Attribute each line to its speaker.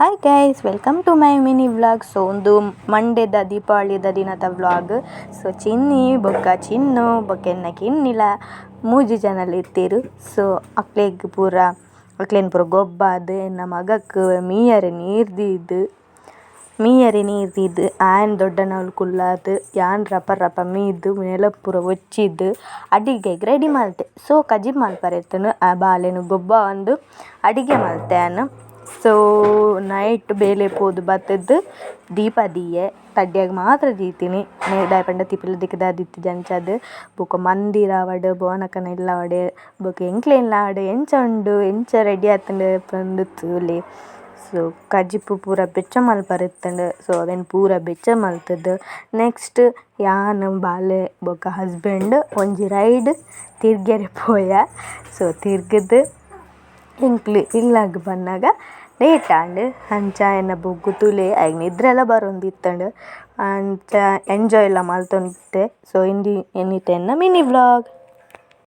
Speaker 1: Hi guys, welcome to my mini vlog. So ಉಂದು ಮಂಡೇದ ದೀಪಾವಳಿದ ದಿನತ vlog. ಸೊ ಚಿನ್ನಿ ಬೊಕ ಚಿನ್ನು ಬೊಕ ಎನ್ನ ಕಿನ್ನಿಲ ಮೂಜಿ ಜನಲ ಇತ್ತೆರ್. ಸೊ ಅಕ್ಲೆಗ್ ಪೂರ ಅಕ್ಲೆನ್ ಪೂರ ಗೊಬ್ಬಾದ್ ಎನ್ನ ಮಗಕ್ ಮೀಯರೆ ನೀರ್ ದೀದ್ ಮೀಯರೆ ನೀರ್ ದೀದ್ ಆಯನ್ ದೊಡ್ಡನವ್ಲು ಕುಲ್ಲಾದ್ ಯಾನ್ ರಪ ರಪ ಮೀದ್ ನೆಲ ಪೂರ ಒಚ್ಚಿದ್ ಅಡಿಗೆಗ್ ರೆಡಿ ಮಲ್ತೆ. ಸೊ ಕಜಿಪು ಮಲ್ಪರೆ ಇತ್ತುಂಡು ಆ ಬಾಲೆನ್ ಗೊಬ್ಬವೊಂದು ಅಡಿಗೆ ಮಲ್ತೆ ಯಾನ್. ಸೊ ನೈಟ್ ಬೇಲೆ ಪೋದು ಬತ್ತುದು ದೀಪ ದೀಯೆ ತಡ್ಯಗ್ ಮಾತ್ರ ದೀತಿನಿ ದಾಯೆ ಪಂಡ ತಿಪಿಲ ದಿಕ್ಕುದು ಅಂಚಾದ್ ಬೊಕ ಮಂದಿರ ಆವಡ್ ಭುವನಕ್ಕನ ಇಲ್ಲ್ ಆವಡ್ ಬೊಕ ಎಂಕ್ಲೆ ಇಲ್ಲ್ ಆವಡ್ ಎಂಚ ಉಂಡು ಎಂಚ ರೆಡಿ ಆತುಂಡು ಪಂದ್ ತೂಲೆ. ಸೊ ಕಜಿಪು ಪೂರ ಬೆಚ್ಚ ಮಲ್ಪರೆ ಇತ್ತುಂಡು ಸೊ ಅವೆನ್ ಪೂರ ಬೆಚ್ಚ ಮಲ್ತುದು ನೆಕ್ಸ್ಟ್ ಯಾನ್ ಬಾಲೆ ಬೊಕ ಹಸ್ಬೆಂಡ್ ಒಂಜಿ ರೈಡ್ ತಿರ್ಗೆರೆ ಪೋಯ. ಸೊ ತಿರ್ಗುದು ಎಂಕ್ಲೆ ಇಲ್ಲಗ್ ಬನ್ನಗ ಲೇಟ್ ಆಂಡ್ ಅಂಚ ಎನ್ನ ಬೊಗ್ಗು ತೂಲೆ ಆಯೆ ನಿದ್ರೆಲ ಬರೊಂದಿತ್ತುಂಡು ಅಂಚ ಎಂಜೋಯ್ ಲ ಮಲ್ತೊಂದಿತ್ತೆ. ಸೊ ಇಂದು ಇನಿತ ಎನ್ನ ಮಿನಿ ವ್ಲೋಗ್.